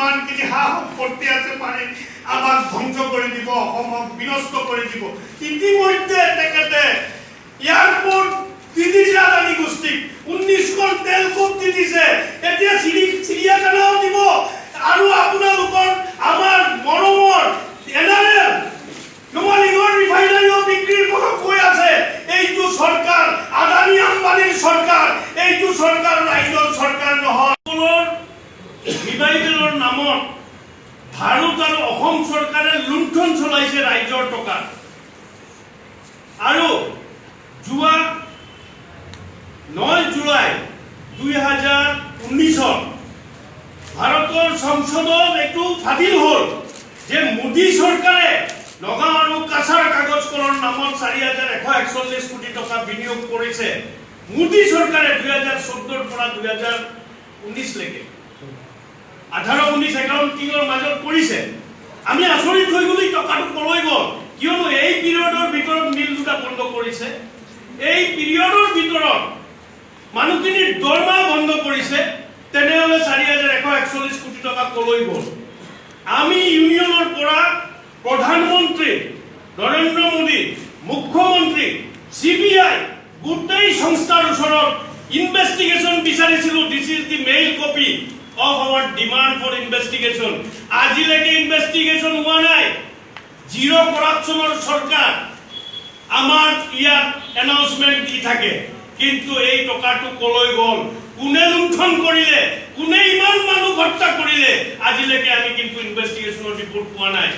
যিমানখিনি সা সম্পত্তি আছে পানীত, আমাক ধ্বংস কৰি দিব, অসমক বিনষ্ট কৰি দিব। ইতিমধ্যে তেখেতে এয়াৰপৰ্ট দি দিছে আদানী গোষ্ঠীক, 19খন তেল কূপ দি দিছে, এতিয়া চিৰিয়াখানাও দিব। আৰু আপোনালোকৰ আমাৰ মৰমৰ এনআৰএল নুমালীগড় ৰিফাইনাৰীও বিক্ৰীৰ কথা কৈ আছে। এইটো চৰকাৰ আদানী আম্বানীৰ চৰকাৰ। এইটো চৰকাৰ ৰাইজৰ চৰকাৰ নহয়। ৰিভাইভেলৰ নামত ভাৰত আৰু অসম চৰকাৰে লুণ্ঠন চলাইছে ৰাইজৰ টকা। আৰু যোৱা 9 জুলাই 2019ত ভাৰতৰ সংসদত এইটো ফাদিল হ'ল যে মোদী চৰকাৰে নগাঁও আৰু কাছাৰ কাগজ কলৰ নামত 4141 কোটি টকা বিনিয়োগ কৰিছে মোদী চৰকাৰে 2014ৰ পৰা 2019লৈকে, 18 19 একাউণ্টিঙৰ মাজত কৰিছে। আমি আচৰিত হৈ গ'লো, এই টকাটো কলৈ গ'ল? কিয়নো এই পিৰিয়ডৰ ভিতৰত মিল দুটা বন্ধ কৰিছে, এই পিৰিয়ডৰ ভিতৰত মানুহখিনিৰ দৰমহা বন্ধ কৰিছে, তেনেহ'লে 4141 কোটি টকা কলৈ গ'ল? আমি ইউনিয়নৰ পৰা প্ৰধানমন্ত্ৰী নৰেন্দ্ৰ মোদী, মুখ্যমন্ত্ৰী, চিবিআই, গোটেই সংস্থাৰ ওচৰত ইনভেষ্টিগেশ্যন বিচাৰিছিলোঁ। This is the mail copy of our demand for investigation. আজিলৈকে ইনভেষ্টিগেশ্যন হোৱা নাই। জিৰ' কৰাপশ্যনৰ চৰকাৰ আমাৰ ইয়াত এনাউন্সমেণ্ট দি থাকে, কিন্তু এই টকাটো কলৈ গ'ল, কোনে লুণ্ঠন কৰিলে, কোনে ইমান মানুহ হত্যা কৰিলে, আজিলৈকে আমি কিন্তু ইনভেষ্টিগেশ্যনৰ ৰিপৰ্ট পোৱা নাই।